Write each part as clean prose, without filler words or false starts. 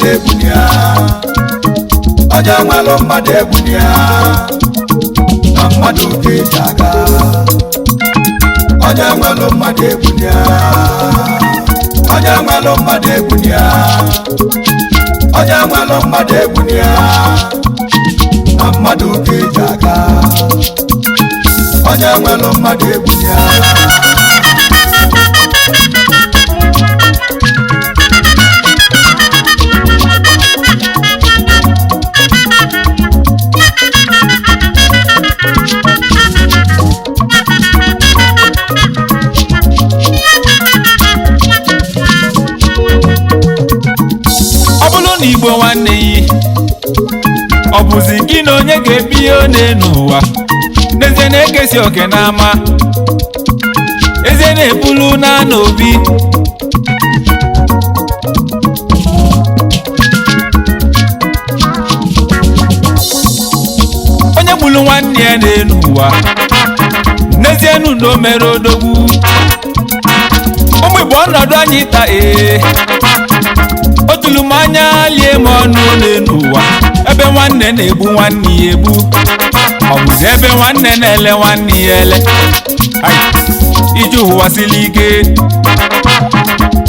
mmadụ egbuni ya. Onye nwelụ mmadụ egbuni ya. Na mmadụ ka eji aga. Onye nwelụ mmadụ egbuni ya. Onye nwelụ mmadụ egbuni ya. Onye nwelụ mmadụ egbuni ya. Na mmadụ ka eji aga. Onye nwelụ mmadụ egbuni ya. Ọ bụrụ na Igbo nwanne yi, ọ bụzi gị na onye ga-ebi ihe n'elu ụwa. N'ezie na-ekesi oke n'ama, ezie na-ebulu na n'obi. Onye gburu nwanne ya n'elu ụwa, n'ezie nu na o mere odogwu. Ụmụ Igbo, ọnọdụ anyị taa, ee, otulu m anya lie m ọnụ n'elu ụwa. Ebe nwanne na-egbu nwanne ya egbu, ọ bụzi ebe nwanne na-ele nwanne ya ele. Ai, ije ụwa siri ike.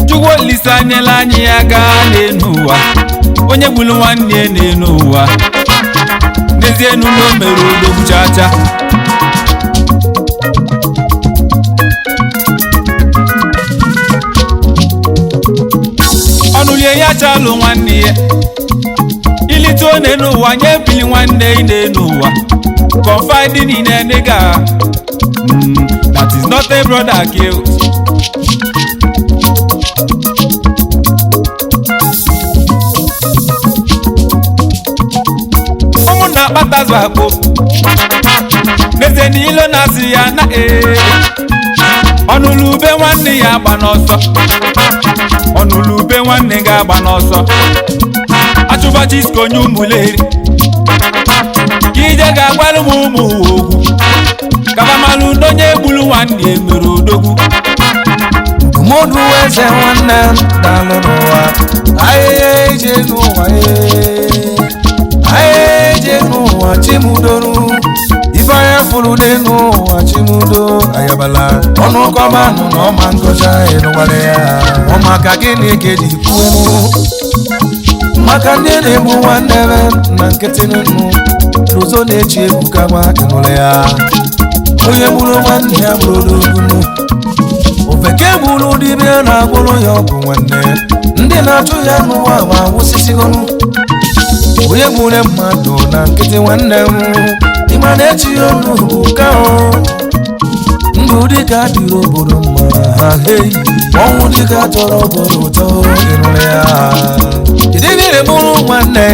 Chukwu Olise anyela anyị ya gaa n'elu ụwa. Onye gburu nwanne ya n'elu ụwa, n'ezie nu na o mere odogwu chacha. Ọnụlie ya chalụ nwanne ya ilite one n'ụwa, nye bili nwanne ị n'elu ụwa. Confiding in a nigga, that is not a brother killed. Ụmụnna akpatazụ akpụ, n'ezie na ilo na-asị ya na ee. Ọnụlụ ube nwanne ya agba n'ọsọ, ọnụlụ ube nwanne ga-agba n'ọsọ. Achụba Chisko onye ụmụleri, ka ije ga-agbalụ m ụmụ ụwa okwu, kabamalụ na onye gburu nwanne ya mere odogwu. Ndụmọdụ eze nwanne m, daalụ n'ụwa. Ahịhịa ije n'ụwa, ee. Ahịhịa ije n'ụwa, chimudoru. Ife anya fụrụ n'elu ụwa, chimudo ayabala. Ọnụ kọmanụ na ọma ngọcha ịnụwara ya. Ọ maka gịnị ka eji kwuo maka ndị na-egbu nwanne m na nkịtị nnu n'ụzọ na-echi ebuka nwa ịnụrụ ya. Onye gburu nwanne ya bụrụ odogwu. Ofeke gburu dibịa na-agwụrụ ya ọgwụ nwanne, ndị na-achụ ya n'ụwa ma wụsịsịgolu. Onye gburu mmadụ na nkịtị, nwanne m, ịma na-echi ya ọnụ bụ ka o ndụ dịka dịrị obodo mma ha hei, ọnwụ dịka tọrọ obodo ụtọ, ịnụrụ ya. Kedu ihe na-egburu nwanne?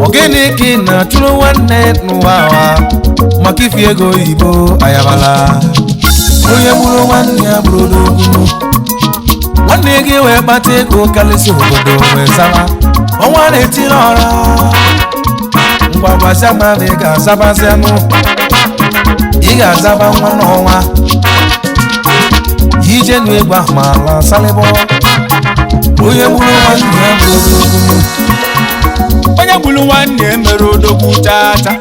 Ọ gịnị ka ị na-achụrụ nwanne n'ụwa a? Maka ifi ego oyibo ayabala. Onye gburu nwanne ya bụrụ odogwu. Nwanne gị wee kpata ego karịsị obodo, wee zaba ọnwa na-etiri ọra. Ngwa gwazia ma na ị ga-azabazianụ, ị ga-azaba nwa n'ọnwa ije nụ egwu ahụ ma ala salịbọ. Onye gburu nwanne ya bụrụ odogwu. Onye gburu nwanne ya mere odogwu chacha.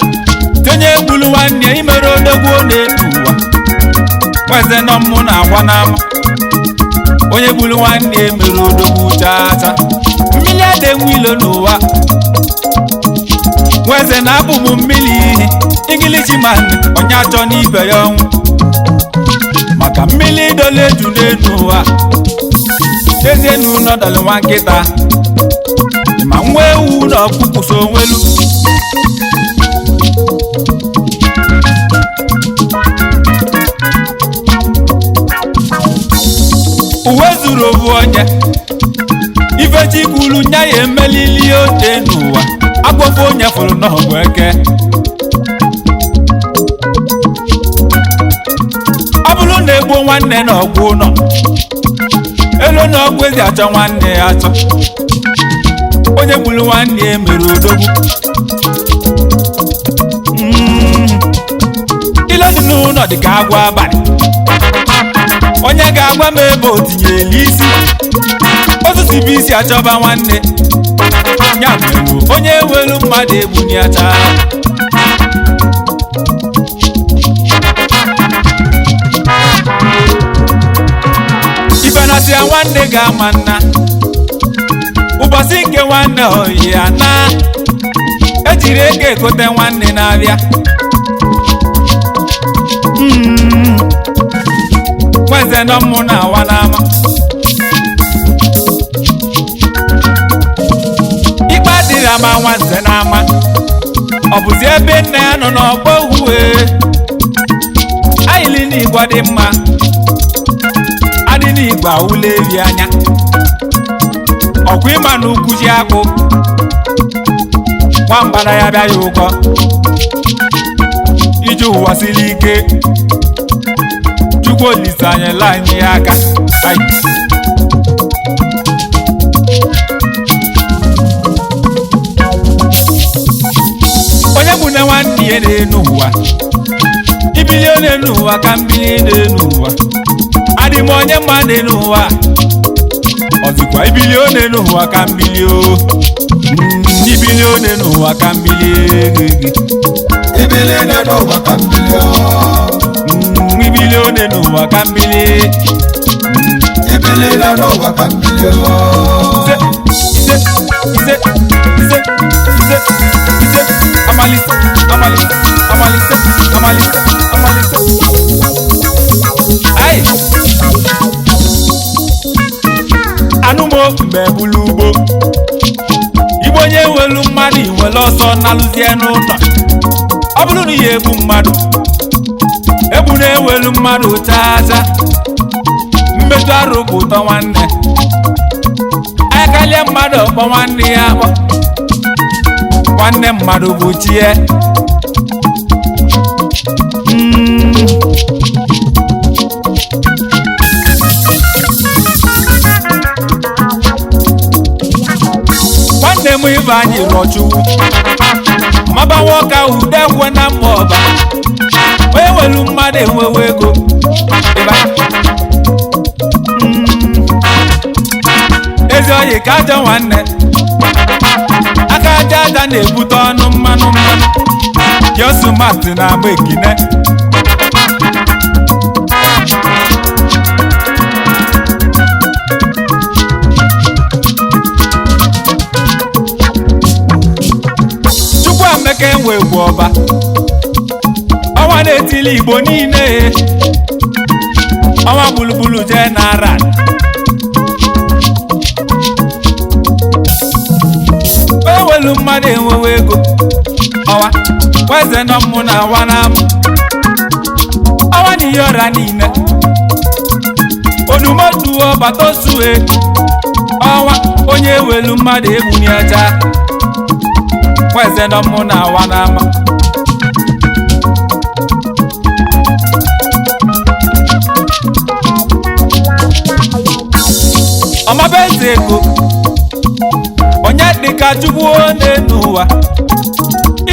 Onye gburu nwanne ya imere odogwu n'elu ụwa. Nweze nọ mụ na-agwa n'ama, onye gburu nwanne ya mere odogwu chacha. Mmiri adịnwe ilo n'ụwa. Nweze na-abụ m mmiri igilichi ma onye achọ n'ibe ya ọnwụ, maka mmiri dole eju n'elu ụwa. Ezie na ụlọ dọlụ nwa nkịta ma nwa ewu na ọkpụkpụ so onwelu. Uwe zuru obu onye ifechi kwuru nya ya emelili ote n'ụwa. Agwọfọ onye fụrụ n'ọgwụ eke. Ọ bụrụ na egbuo nwanne na ọgwụ ụlọ elu na ọgwụ ezi achọ nwanne ya achọ. Onye gburu nwanne ya mere odogwu. Ile dị n'ụlọ dị ka agwọ abalị. Onye ga-agwa m ebe o tinyere isi osisi. Etibe isi achọba nwanne ya mere onye welu mmadụ egbuniacha. Ibenasịa nwanne ga-ama nna ụbọchị nke nwanne oyi ya na ejiri ego ekote nwanne na-abịa. Nweze nọ mụ na awa n'ama ikpe adịghị ama nwanze n'ama ọ bụzi ebe nna ya nọ n'ọgbọ uwe ayịlị n'igwe dị mma adị n'igwe awụla ewi anya ọkwa ịma na ukwu ji akpụ nwamba na ya bịa ya ụkọ ije ụwa siri ike. Chukwu Olise anyị la anyị aka. Ai. Onye bụ na nwanne ya n'enu ụwa ibilie n'enu ụwa ka mbili n'enu ụwa adị m onye mma n'enu ụwa ọzịkwa ibilie n'enu ụwa ka mbili o ibilie n'enu ụwa ka mbili. Ibili n'enu ụwa ka mbili o. Ibilie n'enu ụwa ka mbili. Ibili n'enu ụwa ka mbili o. Ise ise ise ise ise ise amalise amalise amalise amalise amalise. Ayi anụmo mgbe bulu ugbo igbo onye welu mmadụ iwele ọsọ nalụzie n'ụlọ ọ bụrụ na ya egbu mmadụ egbu na-ewelu mmadụ chaa chaa mmetụ arụ bụ ụtọ nwanne akalie mmadụ ọkpọ nwanne ya akpọ nwanne mmadụ bụ chie. Nwanne m ibe anyị rọchukwu maba nwoke ahụ udekwe na mma ọba onye welu mmadụ enwewe ego ịba. Ezi oyi ka ajọ nwanne aka aja aja na-ebute ọnụ mmanụ mmanụ yosumat na-agba ekine. Chukwuemeka enwe egwu ọba ọnwa na-etili Igbo niile ọnwa gburugburu jee na ara ewelu mmadụ enwewe ego ọwa weze nọ mụ na awa na amụ ọnwa na ihe ọra niile odumodu ọbata osue ọnwa onye ewelu mmadụ egbuniacha weze nọ mụ na awa na ama. Ọmaba eze ego onye dịka Chukwu n'enu ụwa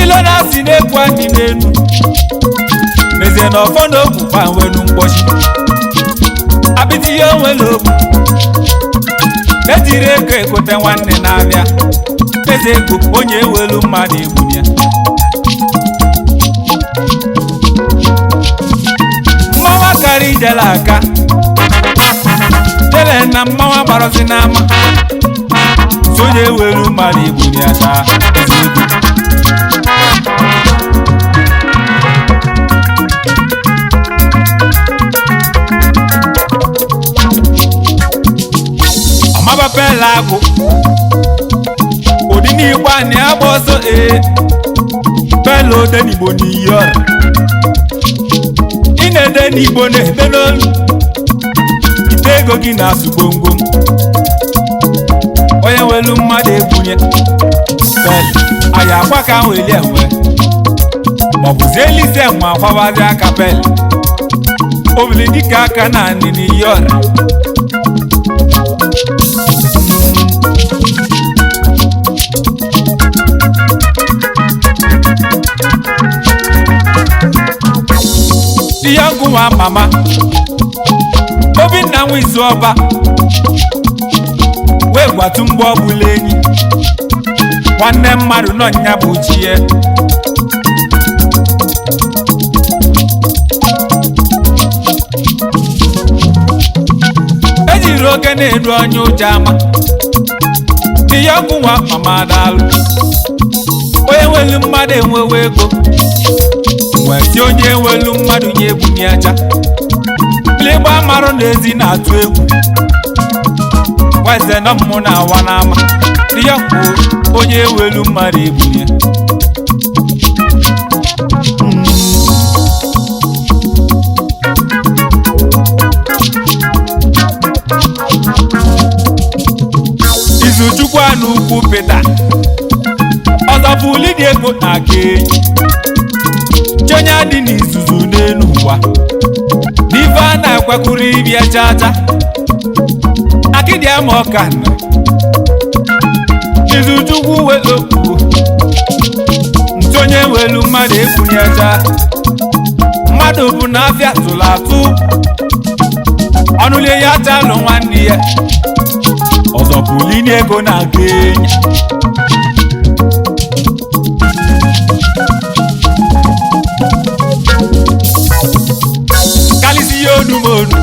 ilo na-asị na-ekwu anyị n'enu mezie na ọfọ na ogwu gbanwelu mkpọchi apịtị ihe onwere ogwu ejiri ego ekote nwanne na-abịa eze ego onye ewelu mmadụ egbunye mmanwa karịa ijele aka jele na mmanwa gbarọzi n'ama sonye ewelu mmadụ egbunye aka eze ego. Ọmabapela agụ ụdị n'igbo a na-agba ọsọ ee pela ode n'igbo n'iyi ọra ị na-ede n'igbo na-ede n'olu ite ego gị na-asụ gbomgbom onye welu mmadụ ebunye pel anyị akwa ka ahụ eli enwe maọbụzi elize nwa akwabazi aka pel obili dịka aka na anị n'iyi ọra. Young nwa mama Obinna nwa izu ọba wee egwu atụ mgbe ọbụla enyi nwanne mmadụ nọ nya bụ chi ya. Ejiri oge na-eru onye ụjọ ama dị ya ọgwụ nwa mama daalụ. Onye nwelu mmadụ enwewe ego nwesi onye nwelu mmadụ nye ebunye aja ịgba marụ n'ezi na-atụ egwu weze nọ mmụ na awa n'ama dị ya kwuo onye welu mmadụ ebunye. Izuchukwu anụ ukwu Pita ọzọfuli dị ego na aka enyi chonye dị n'izuzu n'elu ụwa n'ife a na-ekwekwuru ibia chacha akịdị ama ọka nọ Izuchukwu welokwu ntonye welu mmadụ ekwunyecha mmadụ bụ na afịa tụrụ atụ ọnụlie ya chalụ nwanne ya ọzọpụli n'ego na-aga enyi. Kalisi ya onumonu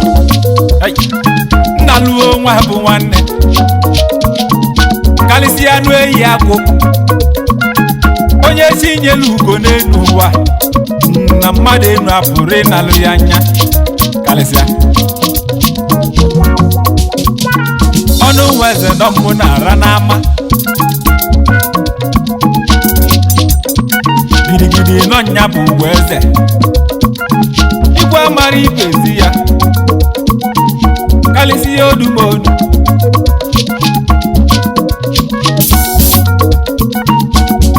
nna lụo nwa bụ nwanne kalisi anụ eyi akwụ onye si nyelu ugo n'elu ụwa na mmadụ enu apụrụ ịnalụ ya anya kalịsịa ọnụ nwa eze nọ mụ na-ara n'ama gidigidi nọ nya bụ ugbo eze igwe amara ibe ezi ya kalịsịa odumonu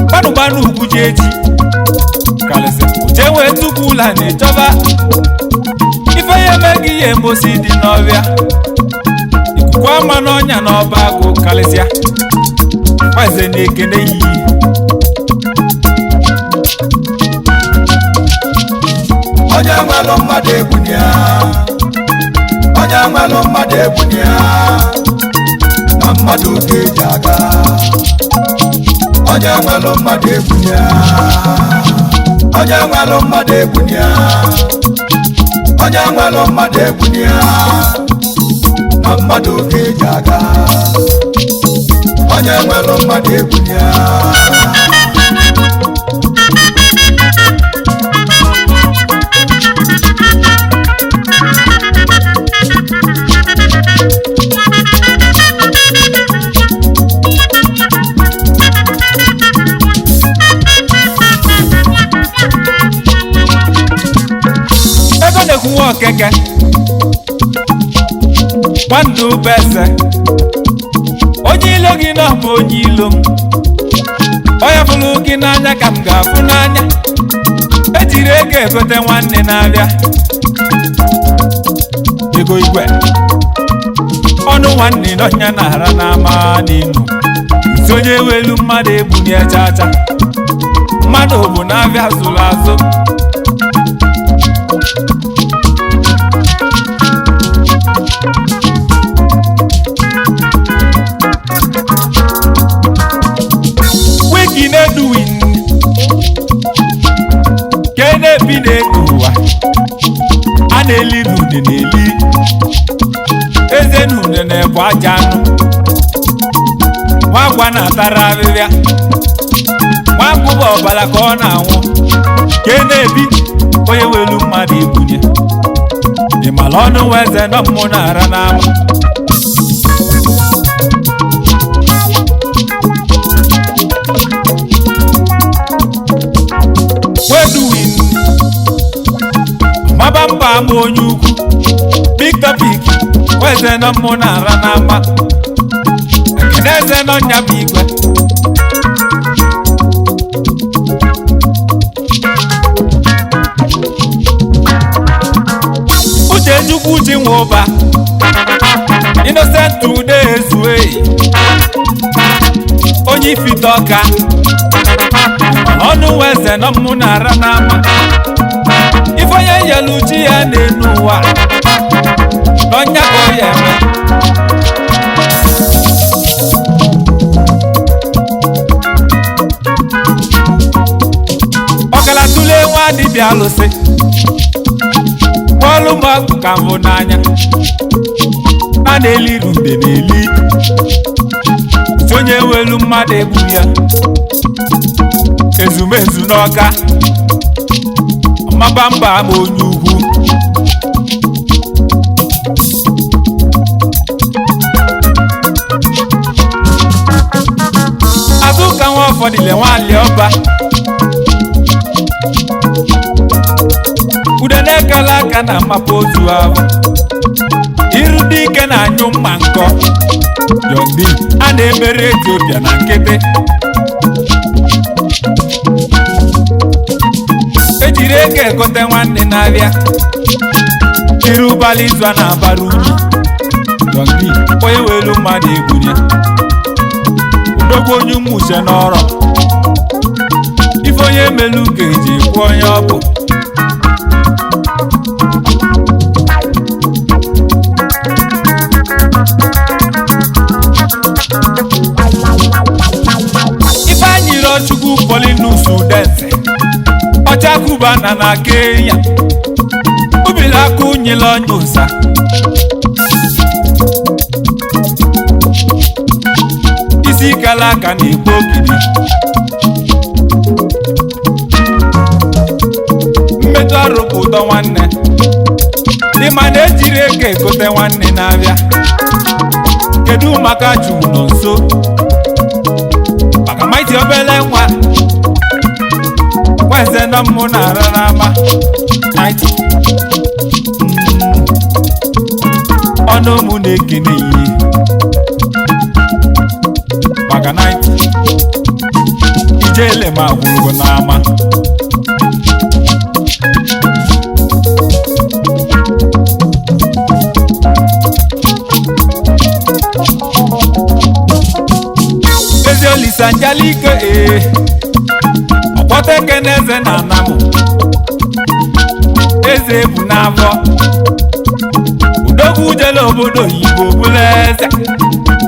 gbanụgbanụ ugwu ji eji kalịsịa uche wee tupu ụla na-echọba ife ya emeghị ihe mbosi dị n'ọbịa ikuku ama n'ọnya n'ọba agụ kalịsịa gbaze na-ekene iyi. Onye nwelụ mmadụ egbunia, onye nwelụ mmadụ egbunia, na mmadụ ka eji aga. Onye nwelụ mmadụ egbunia, onye nwelụ mmadụ egbunia, onye nwelụ mmadụ egbunia, na mmadụ ka eji aga. Onye nwelụ mmadụ egbunia. Ego na-ekwuwa okeke nwandụ bụ eze onye ilo gị nọ bụ onye ilo m onye fụrụ gị n'anya ka m ga-afụ n'anya ejiri ego egote nwanne na-abịa ego igwe ọnụ nwanne n'ọnya na-ara n'ama n'inu nsi onye welu mmadụ ebunye chacha mmadụ bụ na-abịa zụrụ azụ. Wiki na-eduwin ke na-ebi n'elu ụwa a na-eli n'une na-eli eze n'une na-ebu aja anụ nwagwa na-atara ahịhịa nwagwụba ọbara ka ọ na-anwụ ke na-ebi onye welu mmadụ ibunye ịmala ọnụ nwa eze nọ mmụ na-ara n'ama. Weduwin maba mba ama onye ukwu big topic weze nọ mmụ na-ara n'ama ekene eze nọ nya bụ igwe. Uche Chukwu ji nwe ụba Innocent ude ezue onye ifite ọka ọnụ weze nọ mmụ na-ara n'ama ife onye yelu chi ya n'elu ụwa n'ọnya ka ọ ya eme. obi alụsị kpọlụ m ọkụ ka m hụ n'anya a na-eli rude na-eli onye welu mmadụ egbu ya ezumezu n'ọka maba mba ama onye ugwu azụka nwa ọfọdụle nwali ọba ude na-ekala aka na mmapa ozu ahụ iru dị ike na-anyụ mma nkọ yọndi a na-emere Etiopia na nkịtị ejiri ego egote nwanne na-abịa jiri ụbalị izu a na-abara unyi yọndi onye welu mmadụ egbunye odogwu onye ụmụ uche n'ọrọ ife onye melu ka eji kwụọ onye ọ bụ. Ifeanyi Rochukwu Paulinus Udense Ọchakuba na na Kenya ubilaka unyila onye ụsa isi kala aka na-ekwu ogidi mmetụ arụ bụ ụtọ nwanne ịma na ejiri ego egote nwanne na-abịa. Kedu maka Chukwu nọ nso maka maiti obele nwa nwaeze nọ mụ na-ara n'ama maiti ọnụ mụ na-ekene ihe maka naiti ijele ma gwụrụgo n'ama. Ezi Olisa Njalike ee ọkpọta ekene eze na anamụ eze ebu n'afọ udogwu jele obodo oyibo bụla eze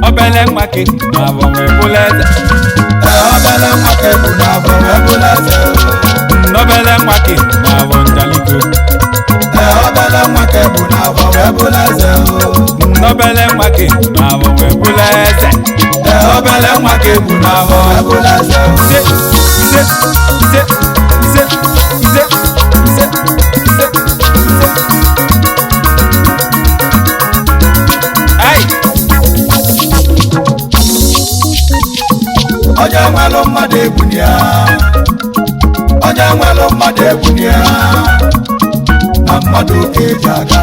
obele nwake na abọ wee bụla eze. Obele nwake bụ na abọ wee bụla eze. Obele nwake na abọ Njalike. Obele nwake bụ na abọ wee bụla eze. Obele nwake na abọ wee bụla eze. Obele nwake bụ na abọ Wee bụla eze. Ise ise ise ise ise ise ise ise. Ai! Onye nwelụ mmadụ egbunia, onye nwelụ mmadụ egbunia, na mmadụ ka eji aga.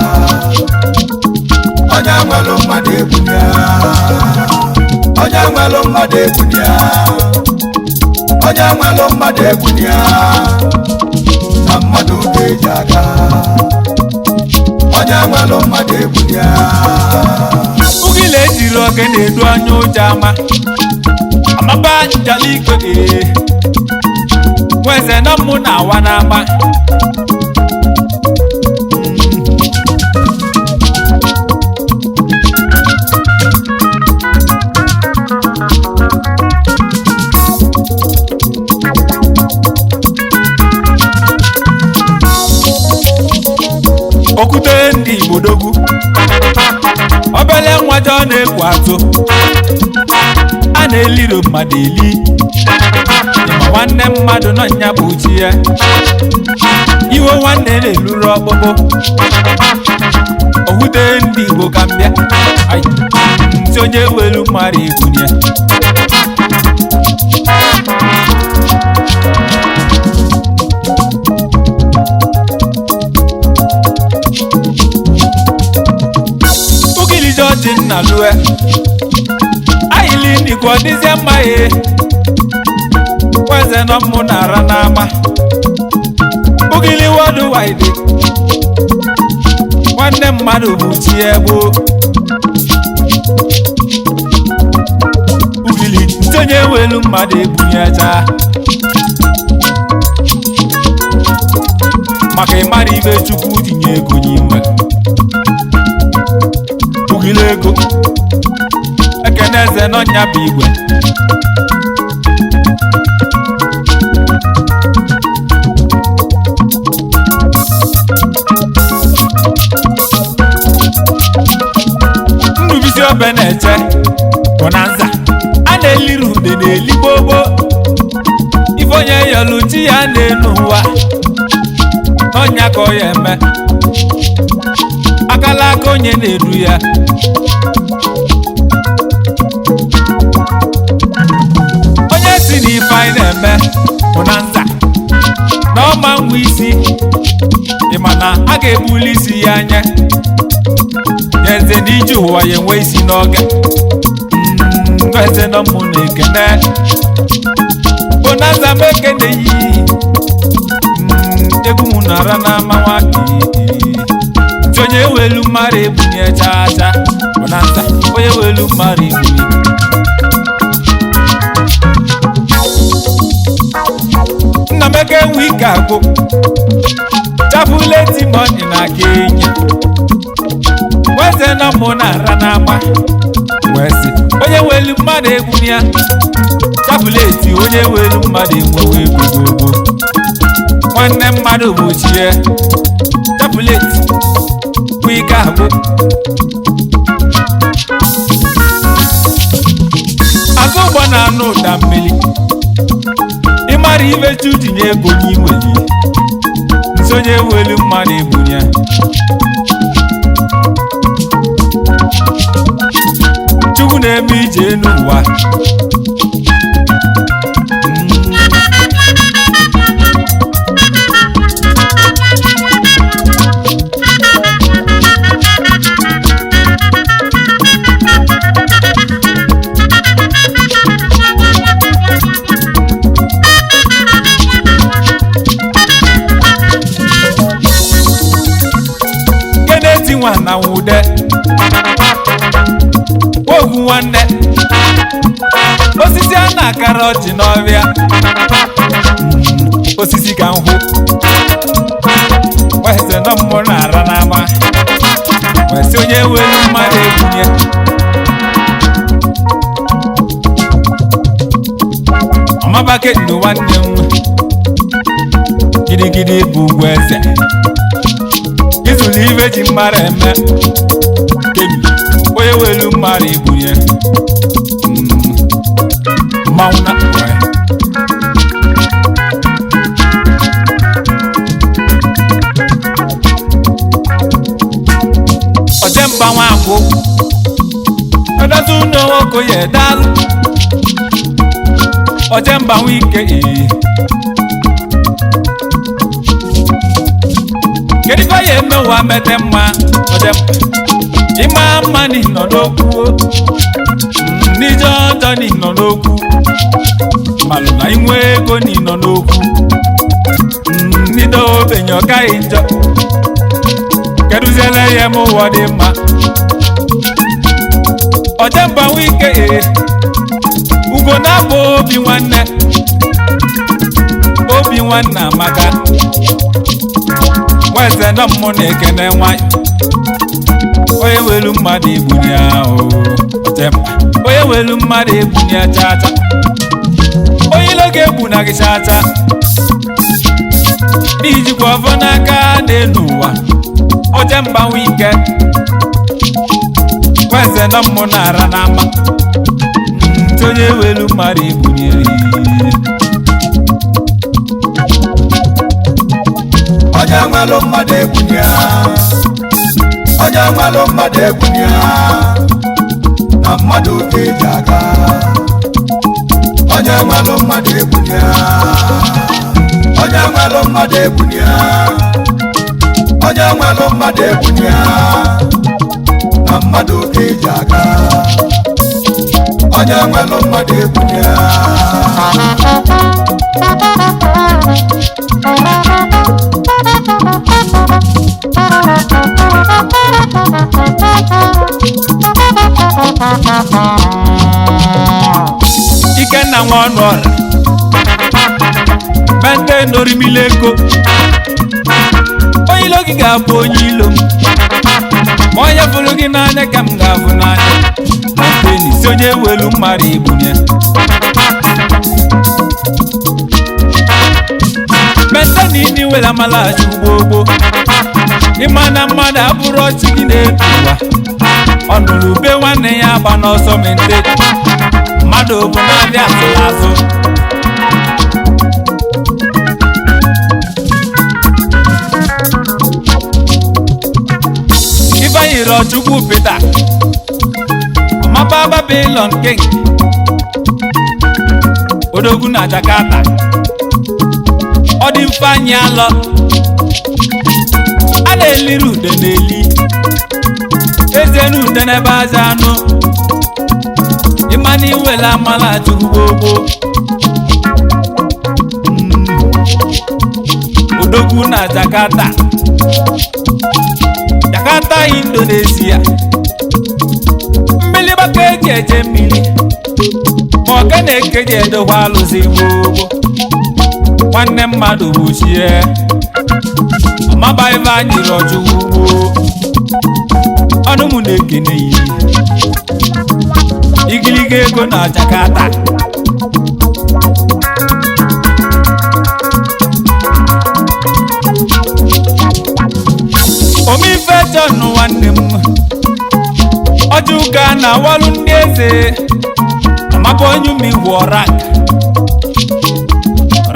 Onye nwelụ mmadụ egbunia, onye nwelụ mmadụ egbunia, onye nwelụ mmadụ egbunia, na mmadụ ka eji aga. Onye nwelụ mmadụ egbunia. Ugile ejiri oge na-edu anya ụjọ ama amaba Njalike ee nweze na mụ na-awa n'ama. Okwute ndị Igbo dogwu obele nwa jọ na-ekwu atụ a na-eliro mmadụ eli ịma nwanne mmadụ nọ nya bụ chi ya iwe nwanne na-eluru ọkpụkpụ okwute ndị Igbo ka mbịa. Ai, ntị onye welu mmadụ ebunye. Ugili jọji nna lue ayili ndikwa ọdịzie mma ye kweze nọ mụ na-ara n'ama Ugili wọdụ waide nwanne mmadụ bụ chi egbo Ugili ntonye welu mmadụ ebunyecha maka ịmara ibe Chukwu tinye ego n'ime Ugili ego ekene eze n'ọnya bụ igwe. Obe na-eche bonanza a na-eliri ude na-eli gbogbo ife onye yọlụ chi ya na-enu ụwa n'ọnya ka ọ ya eme akala aka onye na-eru ya. Onye si n'ife anyị na-eme bonanza na ọma nwa isi ịma na a ga-ebuli isi ya anya ya eze na ije ụwa ya enwe isi n'oge eze nọ mụ na ekene bonanza m ekene yi egwu m nara n'ama nwa ntị onye welu mmadụ ebunye chaa chaa bonanza onye welu mmadụ ebunye. Nnameke enwe ike agwụ chapuleti mọni na Kenya weze nọ mụ na ara n'ama wee sị onye welu mmadụ egwu ya chapuleti onye welu mmadụ enwewe egwu gbogbo nwanne mmadụ bụ chie chapuleti bụ ike agwụ. Azụ ụgbọ na-anụ ụda mmiri ịmara ife chu tinye ego n'inweli nsonye welu mmadụ egbunye. Chukwu na-eme ije n'ụwa. Keneti nwa na nwude ogwu nwanne osisi a na-akara ọjị n'ọbịa osisi ka nkwụ wese nọ mmụọ na-ara n'ama wesị onye welu mmadụ ebunye. Ọmabake ndụ nwanne m gidigidi bụ ugwu eze izụlụ ibe ji mmadụ eme kemgbe onye welu mmadụ ebunye mmanwụ na ya. Ojemba nwakwụ edozi ụlọ nwoke ya edalụ Ojemba nwike ee kedu ife ya eme ụwa mete mma Ojemba ịma mma nọ n'okwu n'ije ọjọọ nọ n'okwu malụ na inwe ego nọ n'okwu n'ido obenye ọ gaghị njọ kedụziele ya eme ụwa dị mma. Ojemba nwike ee ugo na-abụ obi nwanne obi nwanne amaka nweze nọ mmụ na ekene nwanyị onye welu mmadụ ebunye ahụ Ojemba onye welu mmadụ ebunye chacha onye ilo ga-egbu na gị chacha n'ijikwa ọfọ n'aka n'elu ụwa Ojemba nwike nweze nọ mmụ na-ara n'ama ntị onye welu mmadụ ebunye. Onye nwelụ mmadụ egbunye, onye nwelụ mmadụ egbunye, na mmadụ ka eji aga. Onye nwelụ mmadụ egbunye, onye nwelụ mmadụ egbunye, onye nwelụ mmadụ egbunye, na mmadụ ka eji aga. Onye nwelụ mmadụ egbunye. Ikenna nwa ọnụ ọra bente n'orimile ego onye ilo gị ga-abụ onye ilo m ma onye fụrụ gị n'anya ka m ga-afụ n'anya bente n'isi onye welu mmadụ ibunye bente na ini were amalachi ugbo gboo ịma na mmadụ abụrụ ọchị gị na-ebu ụwa Ọnụrụ ube nwanne ya gba n'ọsọ mente. Mmadụ bụ na-abịa asụrụ asụ. Ifeanyi Rochukwu Peter, Ọmaba Babylon King, Odogwu na Jakarta. Ọ dị mfe anyị alọ a na-eliri ude na-eli eze na ude n'ebe aja anụ. Ịmana iwele amala Chukwu gbogbo. Odogwu na Jakarta, Jakarta Indonesia. Mmiri gbaka eji eje mmiri ma ọ ka na-ekeji edokwa alụsị gbogbo. Nwanne mmadụ bụ chie ọmaba Ifeanyi Rochukwu gboo. Ọnụ m na-ekene yi igiliga ego na Jakarta. Omife John nwanne m, ọjụka na walụ ndị eze. Amaba onye ume wụọ rak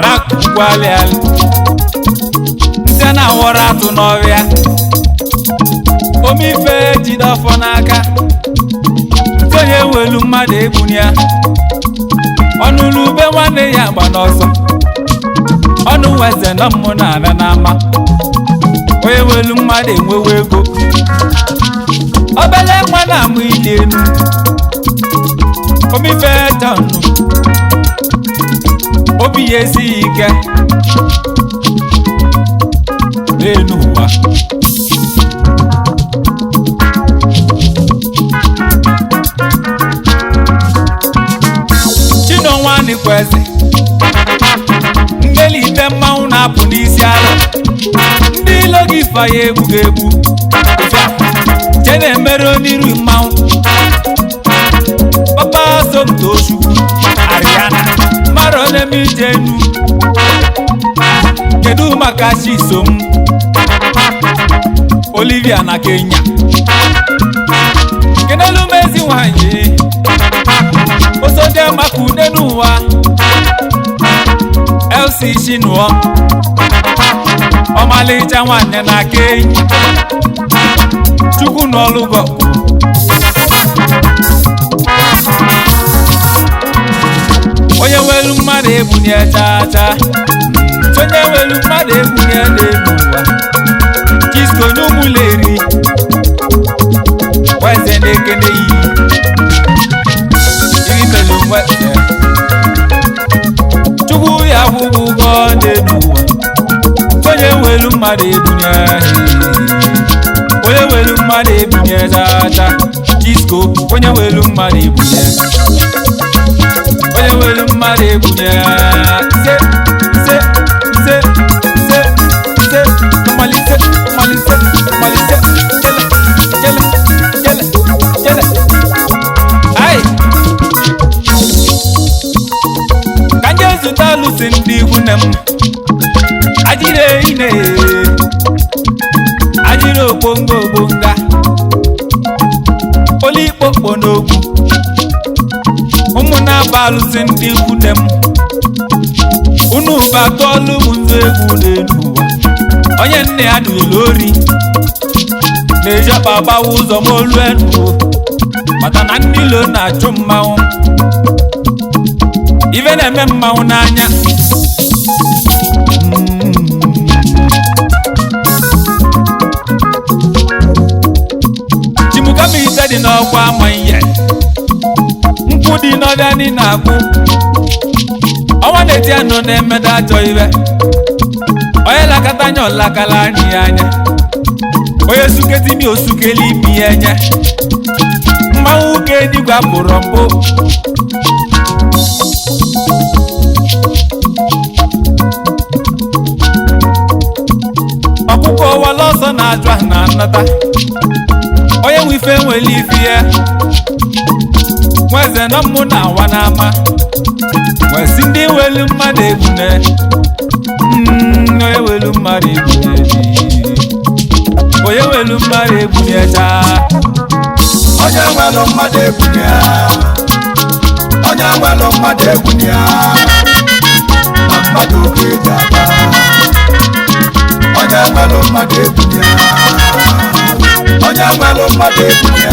rak gwalịalị nsị a na-awọrọ atụ n'ọhịa. Omife jide ọfọ n'aka ntị onye welu mmadụ egbuni ya. Ọnụlụ ube nwanne ya gba n'ọsọ. Ọnụ weze nọ mmụ na-abịa n'ama. Onye welu mmadụ enwewe ego. Obele nwa na-amụ ili elu. Omife John obi ya esighị ike n'elu ụwa. Chinonwani kweze ndelite mmanwụ na-apụ n'isi ala. Ndị ilo gị fa ya egbughị egbu che na-emere oniru mmanwụ. Papa Somtochukwu Ariana mara onye m ije enu. Kedu maka Chisom Olivia na Kenya? Kenelu m ezi nwanyị Osodiamaka une n'ụwa. LC Chinụọ ọmalịcha nwanyị na Kenya. Chukwu n'ọlụgọ onye nwelu mmadụ ebunye chaa chaa. Onye nwelu mmadụ ebunye n'elu ụwa. Chisko n'ụmụleri weze na-ekene yi irimelu nweze. Chukwu ya kwụghị ụgwọ n'elu ụwa. Onye nwelu mmadụ ebunye, onye nwelu mmadụ ebunye chaa chaa. Chisko onye nwelu mmadụ ebunye, onye nwere mmadụ ebunye. Ise ise ise ise ise mmalite mmalite mmalite jele jele jele jele. Ai ka nje zụta alụsị ndị ikwu nne m. Ajịrị ine ajịrị okpongo ogbonga olu ikpokpo n'okwu. Ụmụ na-aba alụsị ndị ikwu nne m. Unu batụọlụ m nzu egwu n'elu ụwa. Onye nne ya dụrụ ori na-eji ọkpa agbawa ụzọ ma olu enu, maka na ndị ilo na-achụ mmanwụ. Ife na-eme mmanwụ n'anya. Chimukama ise dị n'ọkwa ama ihe nkwụ dị n'ọbịa niile akwụ. Ọnwa na-eti anụ na-emeda ajọ iwe. Onye lakata anya ọlakala anyị ya anya. Onye suketi mi osukeli imi ya enye. Mmanwụ ụka edigwe apụrụ mbụ. Ọkụkọ wala ọsọ na-ajụ ahụ na nnata. Onye nwe ife nwere ife ya. Nweze nọ mmụ na awa n'ama. Nwesi ndị welu mmadụ egbune. Onye welu mmadụ egbune dị. Onye welu mmadụ egbune chaa. Onye nwelụ mmadụ egbuni ya. Onye nwelụ mmadụ egbuni ya. Na mmadụ ka eji aga. Onye nwelụ mmadụ egbuni ya. Onye nwelụ mmadụ egbuni ya.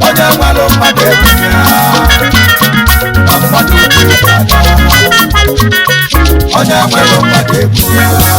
Onye nwelụ mmadụ egbuni ya. Na mmadụ ka eji aga. Onye nwelụ mmadụ egbuni ya.